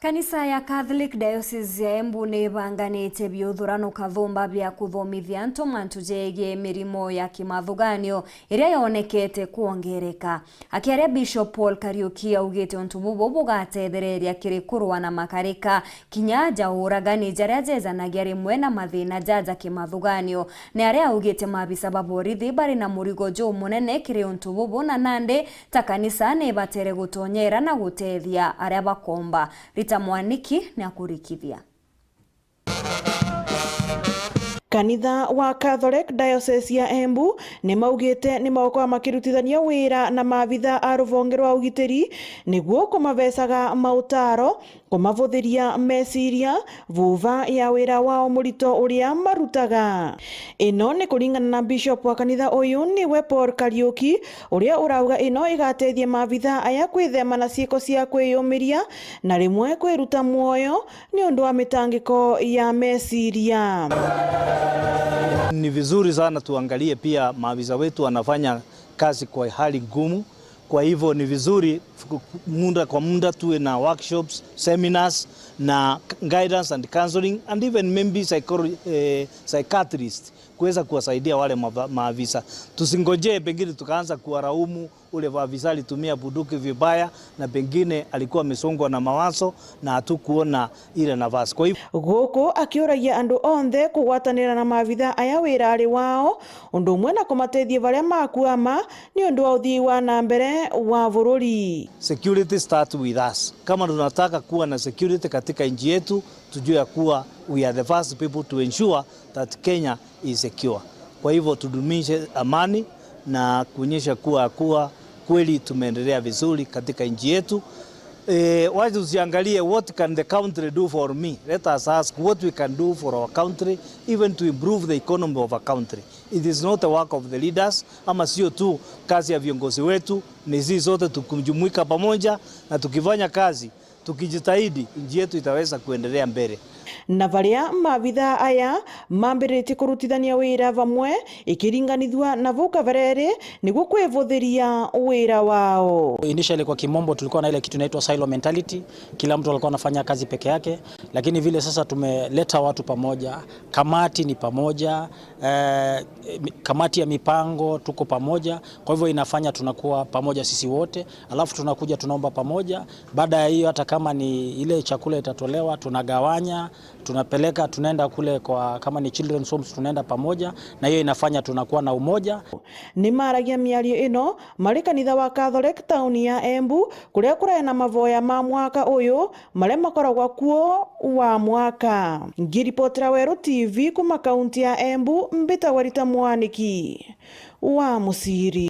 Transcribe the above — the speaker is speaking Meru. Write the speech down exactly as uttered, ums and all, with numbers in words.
Kanisa ya Catholic Diocese ya Embu ni ibanganite biuthurano kathumba bia kuthomithia antu mantu jegie mirimo ya kimathuganio iria yonekete kwongereka. Akiaria, Bishop Paul Kariuki augite untu bubu bugatethereria kiri kurua na makarika, kinya ja uragani jaria jejanagia rimwe na mathina jaja kimathuganio. Ni aria augite maabisa ba borithi bari na murigo jumunene kiri untu bubu, na nandi ta kanisa ni ibatere gutonyera na gutethia aria bakomba. Rita Mwaniki ni akurikithia. Kanitha wa Catholic Diocese ya Embu ni maugite ni magukorwa makirutithania wira na maabitha a ruvonge rwa ugitiri niguo kumabecaga mautaro, kumavuthiria meciria vuva ya wira wao murito uria marutaga. Ino ni kuringana na Bishop wa kanitha uyu, niwe Paul Kariuki, uria urauga ino igatethia maabitha aya kwithema na ciiko cia kwiyumiria na rimwe kwiruta mwoyo ni undu wa mitangiko ya meciria. Ni vizuri sana tuangalie pia maafisa wetu wanafanya kazi kwa hali ngumu. Kwa hivyo ni vizuri muda kwa muda tuwe na workshops, seminars na guidance and counseling and even maybe psycholo-, eh, psychiatrist kuweza kuwasaidia wale mava-, maafisa. Tusingojee pengine tukaanza kuwaraumu ule afisa alitumia bunduki vibaya na pengine alikuwa amesongwa na mawazo na hatukuona ile nafasi. Kwa hivyo guku akiuragia andu onthe kugwatanira na maabitha aya wira ari wao, undu umwe na kumatethia baria makuama ni undu wa uthii wa na mbere wa bururi. Security start with us. Kama tunataka kuwa na security katika nchi yetu, tujue ya kuwa we are the first people to ensure that Kenya is secure. Kwa hivyo tudumishe amani na kuonyesha kuwa, kuwa kweli tumeendelea vizuri katika nchi yetu. Eh, wacha tusiangalie what can the country do for me. Let us ask what we can do for our country, even to improve the economy of a country. It is not the work of the leaders, ama sio tu kazi ya viongozi wetu, ni sisi sote tukijumuika pamoja na tukifanya kazi, tukijitahidi, nchi yetu itaweza kuendelea mbele. Na baria maabitha aya mambiritie kurutithania wira bamwe ikiringanithua na vau kabere ri, niguo kwivuthiria wira wao. Initially, kwa kimombo, tulikuwa na ile kitu inaitwa silo mentality. Kila mtu alikuwa anafanya kazi peke yake, lakini vile sasa tumeleta watu pamoja, kamati ni pamoja, eh, mi-, kamati ya mipango tuko pamoja, kwa hivyo inafanya tunakuwa pamoja sisi wote, alafu tunakuja tunaomba pamoja. Baada ya hiyo, hata kama ni ile chakula itatolewa, tunagawanya, tunapeleka, tunaenda kule kwa, kama ni children's homes, tunaenda pamoja, na hiyo inafanya tunakuwa na umoja. Ni maragia miario ino mari kanitha wa Catholic tauni ya Embu, kuria kurari na mavoya ma mwaka uyu maria makoragwa kuo wa mwaka. Ngiripotera Weru T V kuma kaunti ya Embu, mbitagwa Rita Mwaniki wa Musiri.